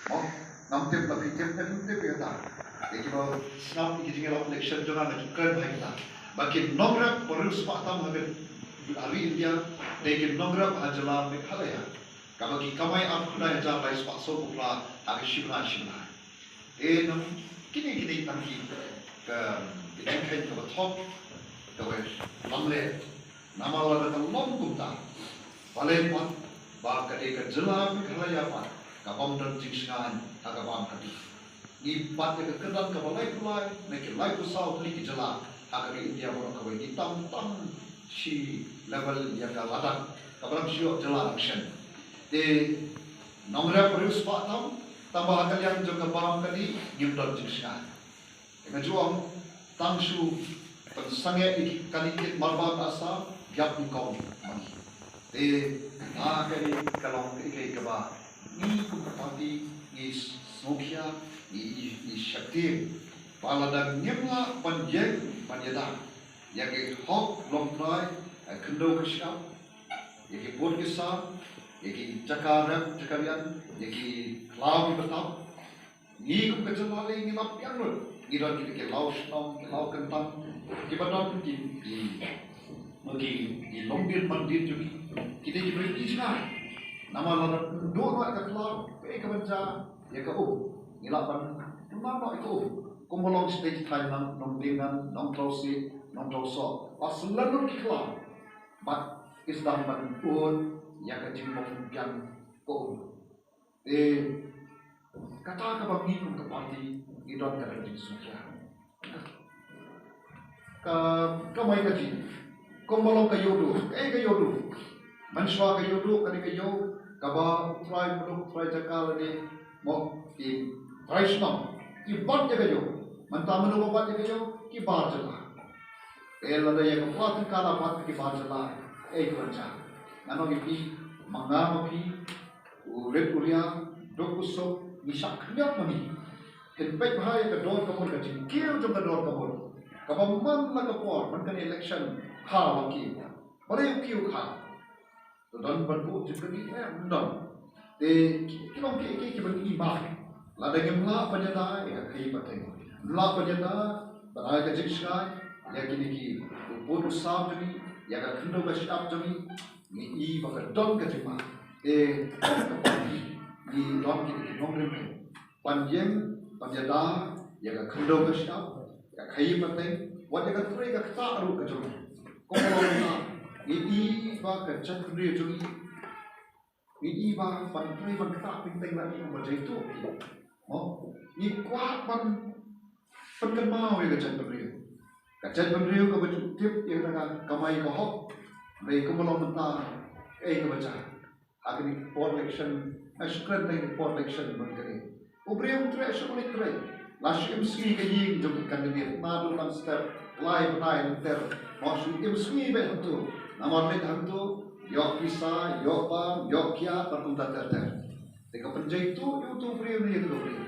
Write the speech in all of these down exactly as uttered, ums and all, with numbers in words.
Mo, ngam tip la phi tip ne phim tip ïa kata. Ïa kiba sngap ïa ki jingïalap election jong nga, nga ju kren bha ïa kata. Ba ki nongrep ba riewspah tam ha ka ri India, te ki nongrep ha jylla Meghalaya, kaba ki kamai arphew khyndai hajar lai spah saw phew phra ha ka shi bnai shi bnai. Te nang kine kine tang ki ka, ka jingkheiñ kaba thok, kaba lamler. Namar lada ka long kumta, balei pat ba ka dei ka jylla Meghalaya pat ka bym don jingshngaiñ ha ka bam ka dih? Ngi bat ïa ka kyrdan kaba laiphew lai ne ki laiphew saw tylli ki jylla ha ka ri India baroh kawei, ngi tam tam shi level ïa ka Ladakh kaba lam shu ïoh jylla dang shen. Te nongrep riewspah tam, tangba ha ka liang jong ka bam ka dih ngim don jingshngaiñ. Nga ju ong, tang shu pynsangeh ïa kane kit marbam da sa, biang nyngkong ma ngi. Te kata ka dei ka long kaei kaei kaba ngi kum ka party ngi sngewkhia, ngi, ngi, ngi sheptieng ba lada ngim lah ban ïeng ban ïada ïa ka hok longtrai, eh, khyndew ka shyiap, ïa ki pud ki sam, ïa ki jaka rep jaka rian, ïa ki khlaw ki btap, ngi kum ka jylla lei ngi lap biang lut. Ngi don kita ki law shnong, ki law kyntang, kiba don ki, ki, ki, ki longdien mandien jong ngi. Kita kiba rit ki jngai. Namar lada ym don ka khlaw, kaei kaban jia ïa ka um? Ngi lah ban kynmaw noh ïa ka um. Kumba long shatei shatei, nang Nongdingan, Nongtawsih, Nongtawsoh, la syllen lut ki khlaw. Bad ki sdang ban bud ïa ka jingbym biang ka um. Te kata kaba ngi kum ka party ngi don kata ka jingsngewkhia. Ka, ka kamai kajih, kumba long ka ïewduh, kaei ka ïewduh? Mynshuwa ka ïewduh ka dei ka ïew kaba u trai muluk, u trai jaka lane, mo, ki trai shnong ki bat ïa ka ïew. Mynta mano ba bat ïa ka ïew? Ki bar jylla. Te lada ïa ka pla tyngka la bat ki bar jylla, kaei kaban jia? Ngan ong ïa phi, ma nga ma phi, u rit u ria, duk u suk, ngi shah khyndiat ma ngi. Phin peit bha ïa ka dor ka mur, ka jingkiew jong ka dor ka mur, kaba man la ka por man kane election ha la ki. Balei u kiew kha? To don ban buh jingkyrkieh, eh, ym don. Te ki, ki long kiei kiei kiba ngi ïohi. Lada ngim lah ban ïada ïa ka khaïi pateng, ngim lah ban ïada ban ai ka jingshngaiñ ïa kine ki, u pud u sam jong ngi, ïa ka khyndew ka shyiap jong ngi, ngi i ba ka don ka jingma. Te ka party ngi don kine ki nongrim ban ïeng ban ïada ïa ka khyndew ka shyiap, ka khaïi pateng, wat ïa ka trei ka ktah ruh ka jong ngi. Kumba long mynta, ngi i ba ka jaitbynriew jong ngi, ngi i ba ban trei ban ktah pynteng la i ba jaituh ki. Mo, ngi kwah ban pynkynmaw ïa ka jaitbynriew. Ka jaitbynriew kaba ju tip ïa ka kamai ka hok. Hynrei kumba long mynta, kaei kaba jia? Ha kane ka por election, nga shu kren tang ka por election ban kane. U briew um treh shuh, u leit treh. La shu im sngi ka ïing jong ka candidate, naduh lang step, lai bnai lynter. Mo, shu im sngi beit hangto. Namar leit hangto, ïoh pisa, ïoh bam, ïoh kiad, bad kumta ter ter. Te ka pynjaituh ïa uto u briew ne ïa kato u briew?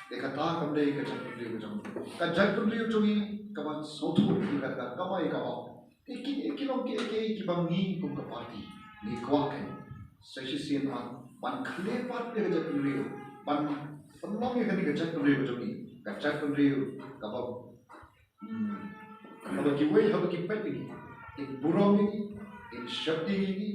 Te kata kam dei ka jaitbynriew ka jong ngi. Ka jaitbynriew jong ngi ka ban sngewthuh ïa ka, ka kamai ka hok. Te ki, ki long kiei kiei kiba ngi kum ka party ngi kwah kein sa shisien ban, ban khleh pat ïa ka jaitbynriew, ban pynlong ïa kane ka jaitbynriew ka jong ngi ka jaitbynriew kaba, hmm, kaba kiwei haba ki peit ïa ngi kin burom ïa ngi, kin sheptieng ïa ngi,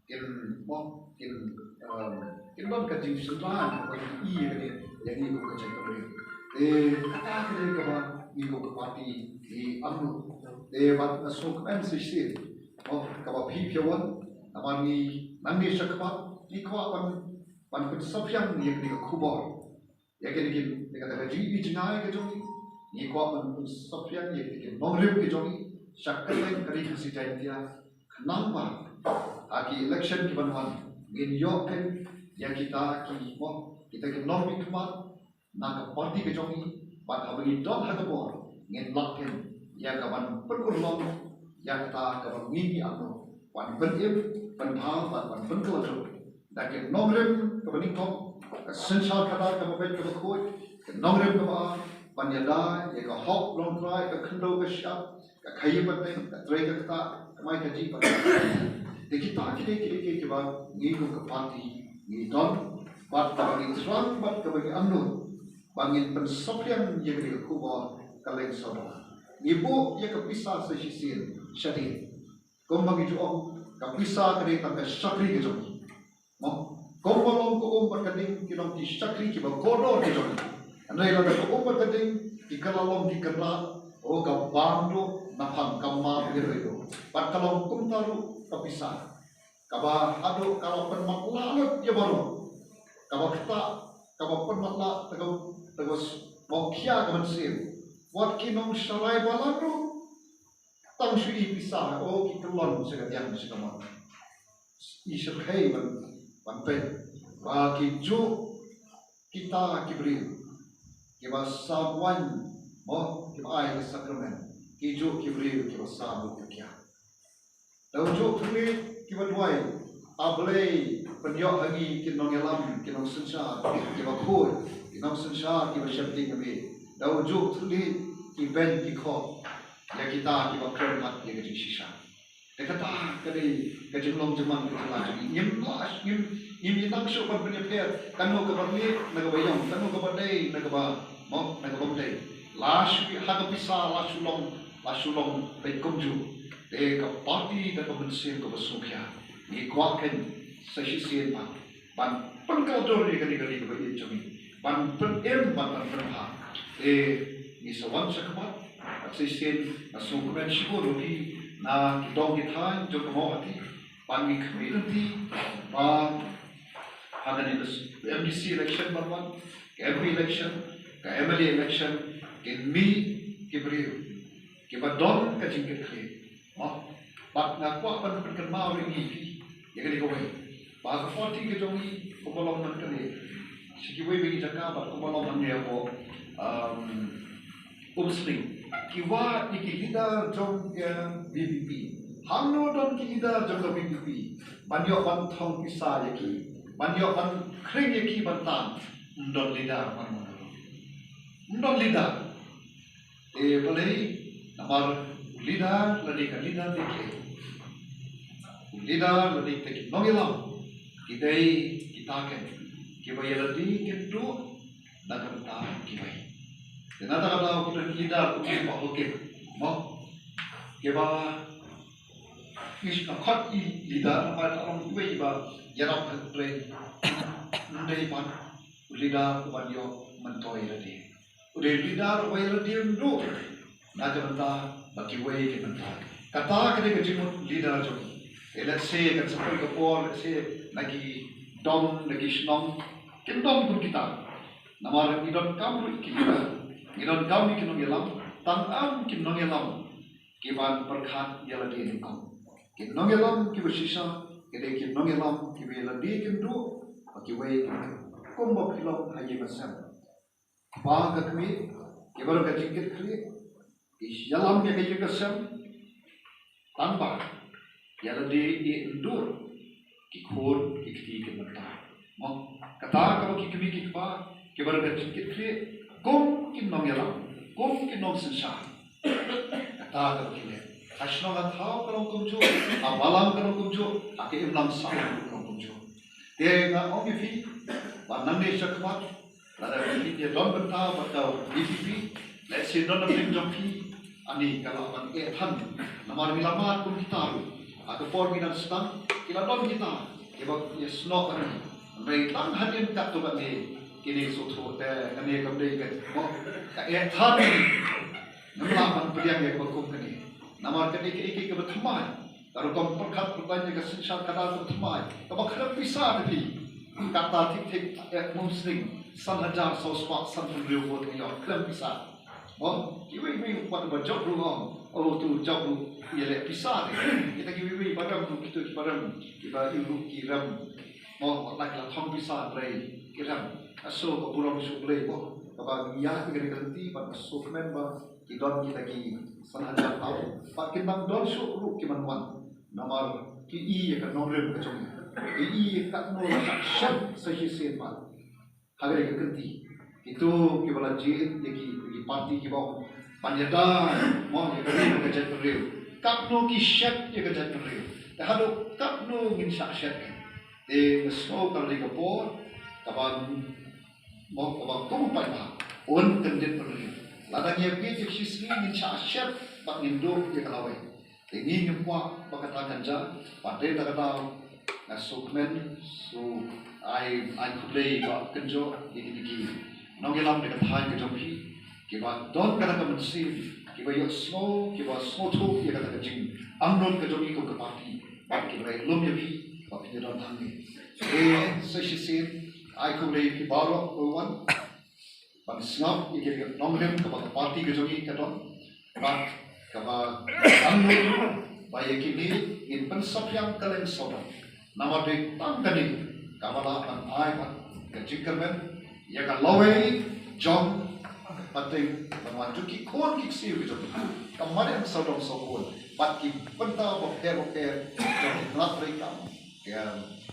kin, mo, kin, um, kin don ka jingsngewbha kaba ngi i ïa kane ïa ngi kum ka jaitbynriew. Te kata ka dei kaba ngi kum ka party ngi angnud. Te bad nga sngewkmen shisien, mo, kaba phi phi wan, namar ngi nangne sha khmat ngi kwah ban, ban pynsaphriang ïa kane ka khubor. Ïa kine ki, ïa kata ka jingïohi jngai ka jong ngi, ngi kwah ban pynsaphriang ïa kine ki nongrim ki jong ngi sha kylleng ka ri Khasi Jaiñtia, khnang ba ha ki election ki ban wan ngin ïoh kein ïa kita ki, mo, kita ki nongmihkhmat na ka party ka jong ngi, bad haba ngi don ha ka bor ngin lah kein ïa ka ban pynurlong ïa kata kaba ngi ngi angnud, ban pynim, pynbha bad ban pynkylla jong da ki nongrim kaba nyngkong, ka synshar khadar kaba beit kaba khuid, ka nongrim kaba ar, ban ïada ïa ka hok longtrai, ka khyndew ka shyiap, ka khaïi pateng, ka trei ka ktah, ka kamai kajih bad ka. Te kita ki dei ki dei ki, kiba ngi kum ka party ngi don Bad kaba ngi thrang bad kaba ngi angnud ba ngin pynsaphriang ïa kane ka khubor ka leng sawdong. Ngi buh ïa ka pisa sa shisien shadien. Kumba ngi ju ong, ka pisa ka dei tang ka shakri ka jong ngi. Mo, kumba long ka um bad ka ding ki long ki shakri kiba kordor ki jong ngi. Hynrei lada ka um bad ka ding ki ka la long ki kynrad, o ka bam duh na phang ka map ïa ka ïoh. Bad ka long kumta ruh ka pisa. Kaba haduh ka la pynmatlah lut ïa baroh. Kaba ktah, kaba pynmatlah, tang ka, tang ka s-, ba khia ka mynsiem. Wat ki nongsharai balang ruh. Tang shu i pisa, o ki kyllon sha ka diang sha ka mon. I shyrkhei ban, ban peit. Ba ki juh kita ki briew kiba sam waiñ, mo, kiba ai ka sakramen. Ki juh ki briew kiba sam waiñ ka kiad. Da u juh thylliej kiba duwai, A Blei, pynïoh ha ngi ki nongïalam, ki nongsynshar kiba khuid, ki nongsynshar kiba sheptieng ha me. Da u juh thylliej ki beiñ ki khop ïa kita kiba kren bad ïa ka jingshisha. Te kata ka dei ka jinglong jingman ka jong ngi. Ngim lah, ngim, ngim ïa nang shuh ban pynïapher kano kaba rieh na kaba ïong, kano kaba dei na kaba, mo, na kaba ym dei. La shu ha ka pisa la shu long, la shu long peit kumjuh. Te ka party da ka mynsiem kaba sngewkhia, ngi kwah kein sa shisien pat ban pynkhlaiñ ïa kane ka ri kaba ïeit jong ngi, ban pynim, ban, ban pynbha. Te ngi sa wan sha khmat, sa shisien nga sngewkmen shibun ïa phi na ki dong ki thaiñ jong ka Mawhati, ban ngi khmih lynti ba ha kane ka M D C election ban wan, ka M P election, ka M L A election, kin mih ki briew kiba don ka jingkitkhlieh. Mo, bad nga kwah ban pynkynmaw ïa ngi phi ïa kane kawei, ba ka party ka jong ngi kumba long mynta ne, sha kiwei kiwei ki jaka bad kumba long hangne hapoh, um, Umsning, ki wad ïa ki leader jong ka V P P. Hangno don ki leader jong ka V P P ban ïoh ban thong pisa ïa ki, ban ïoh ban khring ïa ki ban tan? Ym don leader ban wan. Ym don leader. Te balei? Namar u leader lane ka leader te ki, u leader lane te ki nongïalam ki dei kita kein kiba ïa lade kin duh na ka bynta kiwei. Te na kata ka daw ki don ki leader kumba hokit, mo, kiba is a khot i leader namar ka long iwei iba ïarap ha ka kyrteng. Ym dei pat u leader uba ïoh myntoi ïa lade. U dei leader uba ïa lade un duh na ka bynta ba kiwei kin myntoi. Kata ka dei ka jingmut leader jong ngi. Te let's say kan sa poi ka por, let's say na ki dong, na ki shnong kin don kum kita. Namar ngi donkam ruh ki leader, ngi donkam ïa ki nongïalam, tang am ki nongïalam kiban pyrkhat ïa lade nyngkong. Ki nongïalam kiba shisha ki dei ki nongïalam kiba ïa lade kin duh ba kiwei kin duh. Kumba phi long ha ïing ha sem, kpa ka kmie, ki baroh ka jingkitkhlieh, ki ïalam ïa ka ïing ka sem, tang ba ïa lade ïa endur ki khun ki kti ki mynta. Mo, kata kaba ki kmie ki kpa ki baroh ka jingkitkhlieh kum ki nongïalam, kum ki nongsynshar. Kata kaba ki leh. Ha shnong ha thaw ka long kumjuh, ha balang ka long kumjuh, ha ka imlang sahlang ka long kumjuh. Te nga ong ïa phi ba nangne sha khmat, lada phi ïa don bynta bad ka V P P, lehse don na pdeng jong phi, ani ka lah ban eh than. Namar ngi la mad kum kita ruh. Ha ka por ngi dang sdang ki la don kita kiba ïa snoh ïa ngi. Hynrei tang hadien katto katne kine sngewthuh te kane kam dei ka, mo, ka eh than. Ngim lah ban pdiang ïa kaba kum kane. Namar kane kaei kaei kaba thymmai. Ka rukom pyrkhat pyrthei ïa ka synshar ka dei kaba thymmai, kaba khlem pisa te phi. Kata thik thik, eh, Umsning, san hajar saw spah sanphew hynriew vote ïa khlem pisa. Mo, kiwei kiwei wat ba jop ruh, ong, oh, to jop ruh ïaleh pisa te. Kita kiwei kiwei ba rem ruh, kito kiba rem, kiba ïoh ruh ki rem. Mo, wat la ki la thong pisa Blei ki rem. Ka shu ka burom shuh Blei, mo, kaba ngi ïa ka ri ka lynti bad ka shu kmen ba ki don kita ki san hajar tau. Bad kin nang don shuh ruh ki ban wan. Namar ki i ïa ka nongrim ka jong ngi. Ki i ïa katno la shah shet sa shisien bad ha kane ka kynti. Kito kiba la jied ïa ki, ki party kiba ong ban ïada, mo, ïa ka ri ka jaitbynriew. Katno ki shet ïa ka jaitbynriew. Te haduh katno ngin shah shet. Te nga sngew ka la dei ka por Kaba mo kaba kum pat ba un kyndit pynriew. Lada ngi ïa phi ïa ka shisngi ngin shah shet bad ngin duh ïa ka lawei. Te ngi ngim kwah ba kata kan jia, bad dei na kata nga sngewkmen, sngewai, ai khublei ba kynjoh ïa kine ki nongïalam da ka thaiñ ka jong phi kiba don kata ka mynsiem, kiba ïohsngew, kiba sngewthuh ïa kata ka jingangnud ka jong ngi kum ka party, bad kiba ïalum ïa phi ba phin ïadon hangne. Te sa shisien ai khublei ïa phi baroh ba wan ban sngap ïa ka nongrim kaba ka party ka jong ngi ka don. Bad kaba angnud ba ïa kine ngin pynsaphriang kylleng sawdong. Namar dei tang kane kaba lah ban ai bad ka jingkyrmen ïa ka lawei jong ka pateng ban wan jong ki khun ki ksiew ki jong ka mariang sawdong sawkun bad ki bynta bapher bapher jong ki tnat treikam. Ïa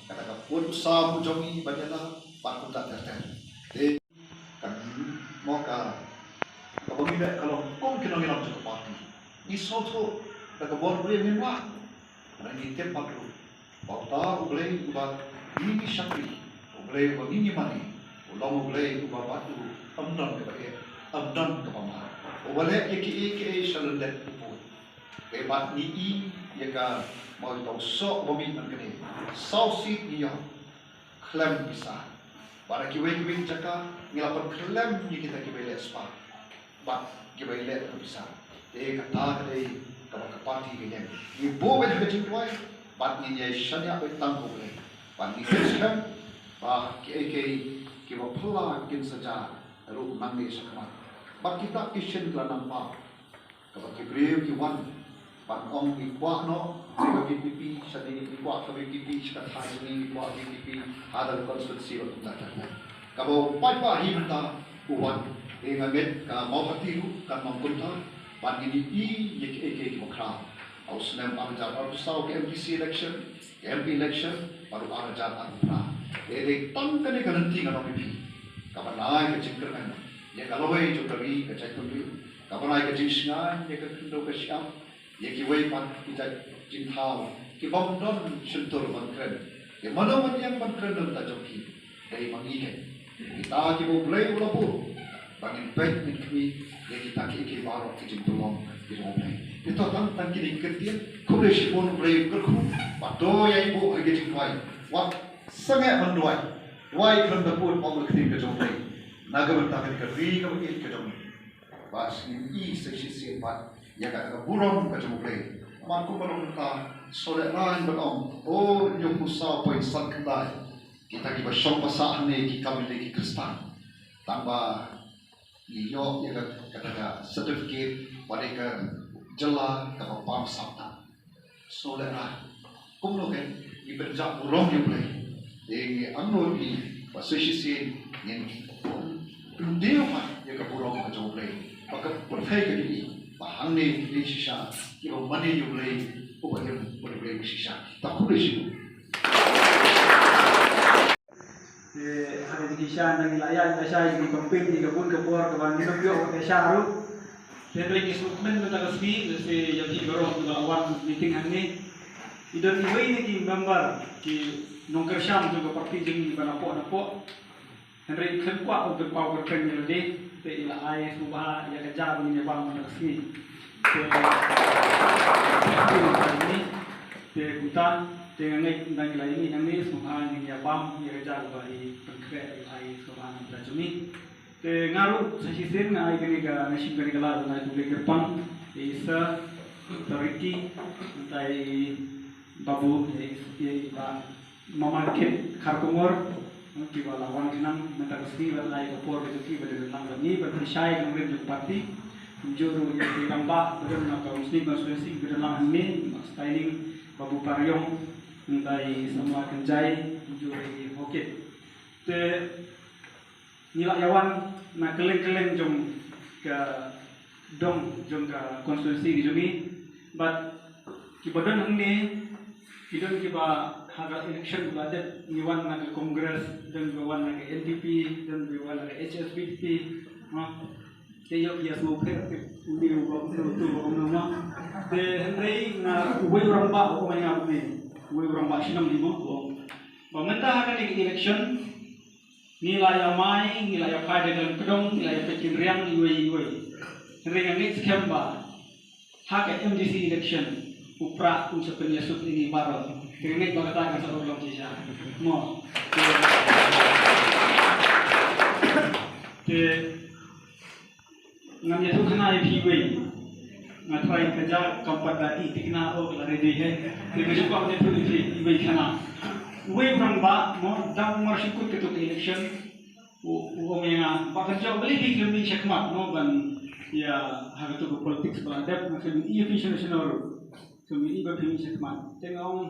kata ka pud u sam jong ngi ban ïa la bad kumta ter ter. Te Kan mo ka kaba ngi leh ka long kum ki nongïalam jong ka party. Ngi sngewthuh da ka bor briew ngin wad. Ngi tip pat ruh ba uta U Blei uba ngi ngi shakri, U Blei uba ngi ngi mane, u long U Blei uba bad u ym don kaba eh, ym don kaba mar. Uba leh ïa kiei kiei sha lyndet u pud. Te bad ngi i ïa ka mo uta u soh uba mih man kane. Saw seat ngi ïoh khlem pisa. Bad ha kiwei kiwei ki jaka ngi la pynkhlem ïa kita kiba ïaleh spah bad kiba ïaleh ka pisa. Te kata ka dei kaba ka party ka ïeng. Ngi buh beit ha ka jingduwai bad ngin ïai shaniah beit tang ha U Blei. Bad ngi kyrpad ba kiei kiei kiba phylla kin sa jia ruh nangne shakhmat. Bad kita ki shin ki la nang pap. Kaba ki briew ki wan ban ong ngi kwah noh ka V P P, shane ngi kwah ka V P P, sha ka thaiñ ngi kwah V P P, ha da ka constituency ruh kumta ter ter. Kaba u paidbah hi mynta u wan, te nga ngeit ka Mawhati ruh kan ym kumta, ban ngin ïohi ïa kiei kiei kiba khraw. Ha u snem ar hajar arphew saw ka M D C election, ka M P election, bad u ar hajar arphew phra. Te dei tang kane ka lynti ngan ong ïa phi. Kaba nai ka jingkyrmen ïa ka lawei jong ka ri ka jaitbynriew. Kaba nai ka jingshngaiñ ïa ka khyndew ka shyiap, ïa kiwei pat ki jait jingthaw ki bym don shyntur ban kren. Ïa mano ban ïeng ban kren na ka bynta jong ki. Dei ma ngi keiñ. Kita kiba U Blei u la buh ba ngin peit ngin khmih ïa kita kiei kiei baroh ki jingpynlong ki jong U Blei. Te to tang tang kine ki kyntien, khublei shibun, U Blei u kyrkhu bad to ïai buh ha ki jingduwai. Wat sangeh ban duwai. Duwai khlem da pud, ong ka ktien ka jong U Blei. Na ka bynta kane ka ri kaba ïeit ka jong ngi. Ba sngewthuh sa shisien pat ïa ka, ka burom ka jong U Blei. Namar kumba long mynta, shu lehrain ban ong, o, hynñiewphew saw point san khyndai kita kiba shong ba sah hangne ki kam lei ki Khristan. Tang ba ngi ïoh ïa ka, kata ka certificate, wat ïa ka jylla kaba bam sap tam. Shu lehrain. Kumno kein, ngi pynjah burom ïa U Blei. Te ngi angnud ïa ba sa shisien ngin pyndiew pat ïa ka burom ka jong U Blei. Ba ka pyrthei ka jong ngi ba hangne ngi shisha kiba mane ïa U Blei, uba im U Blei shisha. Te khublei shibun. Te ha ka jingshisha ngi la ïaid la shai jingpynpeit ïa ka bun ka por kaba ngim ïoh ka sha ruh. Te hynrei ngi sngewkmen mynta ka sngi lehse ïa phi baroh kiba la wan meeting hangne. I don iwei na ki member ki nongkyrshan jong ka party jong ngi ba napoh napoh. Hynrei khlem kwah u pynpaw kyrteng ïa lade, te i la ai sngewbha ïa ka ja ba ngin ïa bam mynta ka sngi. Te, te kumta, te nga ngeit ynda ngi la ïa mih nangne sngewbha ngin ïa bam ïa ka ja kaba i pynkhreh, i la ai sngewbha na ka bynta jong ngi. Te nga ruh sa shisien nga ai kane ka, nga shim kane ka lad ban ai khublei kyrpang ïa i Sir, Sir Ricky, mynta ïa i Babu, ïa i, ïa i Bah Mama Kit Kharkongor, kiba la wan khnang mynta ka sngi ban ai ka por ka jong ki ban ïadon lang bad ngi ban pynshai ïa ka nongrim jong ka party. Kumjuh ruh ïa ki rangbah ba don na ka Umsning constituency kiba don lang hangne, Bah Staining, Babu Pariong, mynta i Samla Kynjai, kumjuh ruh ïa i Hokit. Te ngi la ïa wan na kylleng kylleng jong ka dong jong ka constituency ka jong ngi. Bad kiba don hangne, ki don kiba ha ka election ba la dep ngi wan na ka Congress, don kiba wan na ka N P P, don kiba wan na ka H S P D P. Ha. Te ïoh ïa sngewthuh te uni u ba u tu ba u ma. Te hynrei nga uwei u rangbah u ong ïa nga une. Uwei u rangbah shnong hi mo u ong. Ba mynta ha kane ka election Ngi la ïa mai, ngi la ïa phai da ka lyngkdong, ngi la ïa peit kynriang iwei iwei. Hynrei nga ngeit skhem ba ha ka M D C election u Prah un sa pynïasuk ïa ngi baroh. Te nga ngeit ba kata kan sa urlong shisha. Mo. Te Ngam ïathuhkhana ïa phi iwei. Nga tharai ka jaka kam pat da i thikna, oh, ka la ready hi. Te nga shu kwah ban ïathuh ïa phi iwei khana. Uwei u rangbah, mo, dang mar shu kut katto ka election. U, u ong ïa nga, Bah Kynjoh, balei phi khlem mih shakhmat, mo, ban ïa ha katto ka politics ba la dep, nga khlem ïa phi shano shano ruh. Khlem ïa ba phi mih shakhmat. Te nga ong,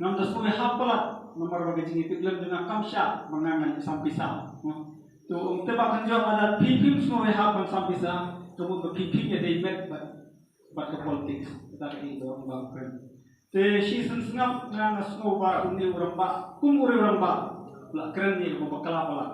ngam da sngewbha palat, namar ba ka jingïatiplem jong nga kam shah ba nga ngan sam pisa. Mo. To ong te Bah Kynjoh, lada phi phim sngewbha ban sam pisa, to mut ba phi phim ïadei met bad, bad ka politics. Kata ka dei ba ong ba kren. Te shisien sngap nga, nga sngew ba une u rangbah, kum u rangbah, la kren ïa kaba bakla palat.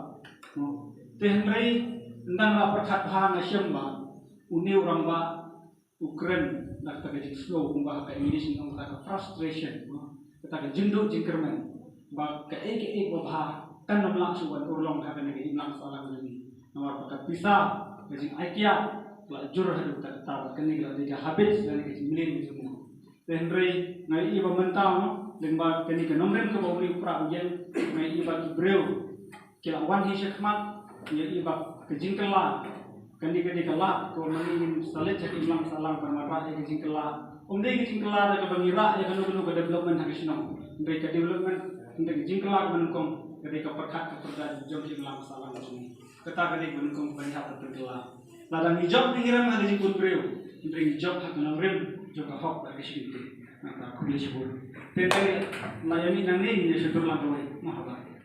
Te hynrei ynda nga la pyrkhat bha nga shem ba une u rangbah u kren da kata ka jingsngew, kumba ha ka English ngi ong kata ka frustration, no? Kata ka jingduh jingkyrmen ba kaei kaei ba bha kan ym lah shuh ban urlong ha kane ka imlang sahlang jong ngi. Namar ba ka pisa, ka jingaitiar, ka la jur haduh katta katta, bad kane ka la dei ka habit lane ka jingmlien ka jong ngi. Te hynrei nga ïohi ba mynta, no, lyngba kane ka nongrim kaba une u Prah u ïeng, nga ïohi ba ki briew ki la wan hi shakhmat, ïa i ba ka jingkylla. Kane ka dei ka lad kaba ma ngi ngin sa leit sha ka imlang sahlang ban wanrah ïa ka jingkylla. Ym dei ka jingkylla da kaba ngi rah ïa kano kano ka development ha ka shnong. Hynrei ka development, hynrei ka jingkylla kaba nyngkong ka dei ka pyrkhat ka pyrda jong ka imlang sahlang jong ngi. Kata ka dei kaba nyngkong kaba ngi hap ban pynkylla. Lada ngi jop ngi rem ha ka jingpynbriew, hynrei ngi jop ha ka nongrim jong ka hok bad ka shakri. Nangta khublei shibun. Te hynrei la ïa mih nangne, ngin ïa shu tur lang kawei. Marhaba.